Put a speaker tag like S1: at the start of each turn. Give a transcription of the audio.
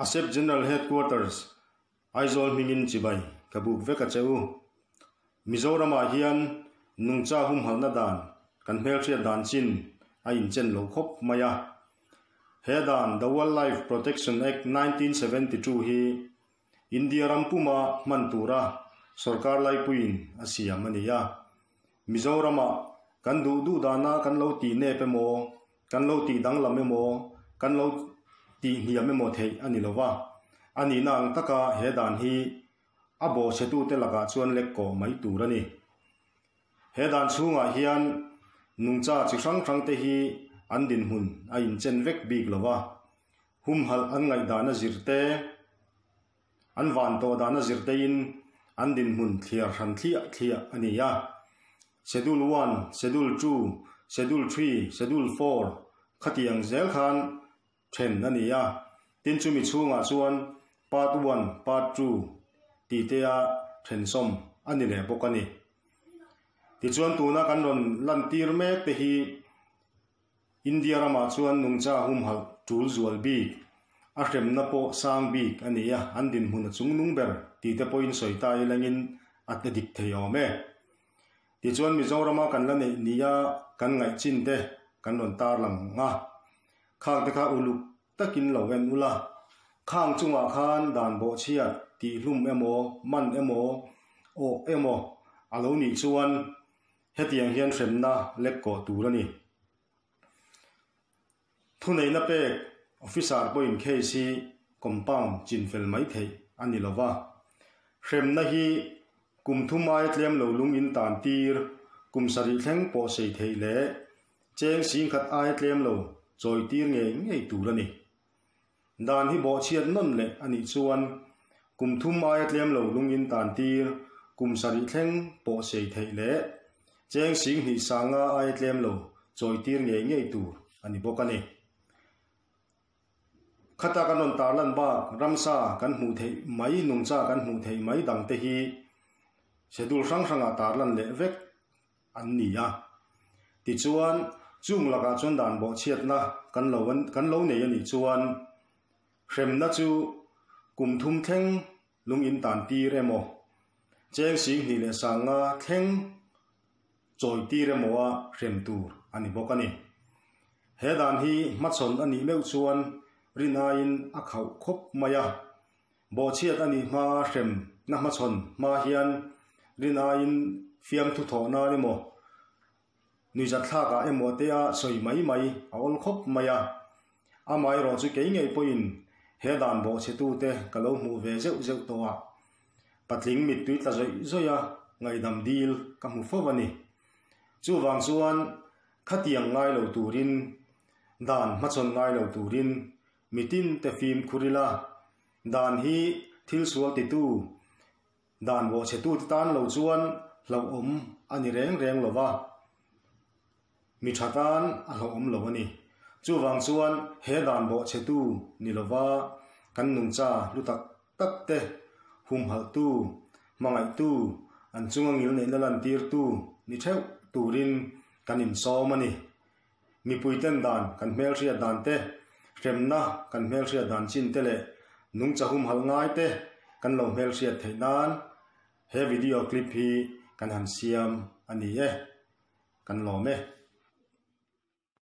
S1: ASEP General Headquarters, Aizawl hmingin chibai ka buk vek a che u. Mizoramah hian nungcha humhalhna dan kan hmelhriat dan chin a inchen lo khawp mai a. He dan The Wildlife Protection Act 1972 hi India ram puma hman tura sorkar laipuiin a siam a ni a. Mizoramah kan duh duh dana kan lo tih nep emaw, kan lo tih danglam emaw, kan lo tih hniam emaw theih a ni lo va. A nihna ang taka he dan hi a bawhchhetute lakah chuan lek kawh mai tur a ni. He dan chhungah hian nungcha chi hrang hrangte hi an dinhmun a inchen vek bik lo va. Humhalh an ngaihdana zirte, an van tawh dana zirtein an dinhmun thliar hran thliah thliah a ni a. Schedule one, Schedule two, Schedule three, Schedule four khatiang zel khan then a ni a. Tin chumi chhungah chuan Part one, Part two tih te a thensawm a ni leh bawk a ni. Tichuan tuna kan rawn lantir mek te hi India ramah chuan nungcha humhalh tul zual bik, a hremna pawh sang bik a ni a, an dinhmun a chungnung ber tih te pawhin sawi ta ilangin a dik thei awm e. Tichuan Mizorama kan la neih nia kan ngaih chin te kan rawn tarlang a, khang te kha uluk takin lo en ula, khang chungah khan dan bawhchhiat tihhlum emaw, man emaw, awh emaw a lo nih chuan Hetiang hian hremna lek kawh tur a ni. Thuneihna pek officer pawhin case hi compound chinfel mai theih a ni lo va. Hremna hi kum thum aia tlem lo lung in tan tir, kum sarih thleng pawh sei theih leh cheng singkhat aia tlem lo chawi tir ngei ngei tur a ni. Dan hi bawhchhiat nawn leh a nih chuan kum thum aia tlem lo lung in tan tir, kum sarih thleng pawh sei theih leh cheng sing hnih sanga aia tlem lo chawi tir ngei ngei tur a ni bawk a ni. Khata kan rawn tarlan bak ramsa kan hmuh theih mai, nungcha kan hmuh theih mai dang te hi schedule hrang hrangah tarlan leh vek an ni a. Tichuan, chung lakah chuan dan bawhchhiatna kan lo kan lo nei a nih chuan hremna chu kum thum thleng lung in tan tir emaw, cheng sing hnih leh sanga thleng chawi tir emaw a hrem tur a ni bawk a ni. He dan hi hmachhawn a nih meuh chuan rin aiin a khauh khawp mai a. Bawhchhiat a nih hma hrem na hmachhawn hma hian rin aiin fiamthu thawh nan emaw, nuihzatthlak ah emaw te a sawi mai mai a awl khawp mai a. Amaherawh chu kei ngei pawhin he dan bawhchhetu te ka lo hmuh ve zeuh zeuh tawh a, patling mittui tla zawih zawih a ngaihdam dil ka hmu fo a ni. Chuvang chuan khatiang ngai lo turin, dan hmachhawn ngai lo turin Mitin te fimkhur ila, dan hi thil sual titu, dan bawhchhetu te tan lo chuan hlauhawm a ni reng reng lo va, mi tha tan a hlauhawm lo a ni. Chuvang chuan he dan bawhchhetu ni lova kan nungcha hlu tak tak te humhalhtu, hmangaihtu, an chunga ngilneihna lantirtu ni theuh turin kan insawm a ni. Mipui ten dan kan hmelhriat dan te, hremna kan hmelhriat dan chin te leh nungcha humhalh ngai te kan lo hmelhriat theih nan he video clip hi kan han siam a ni e. Kan lawm e.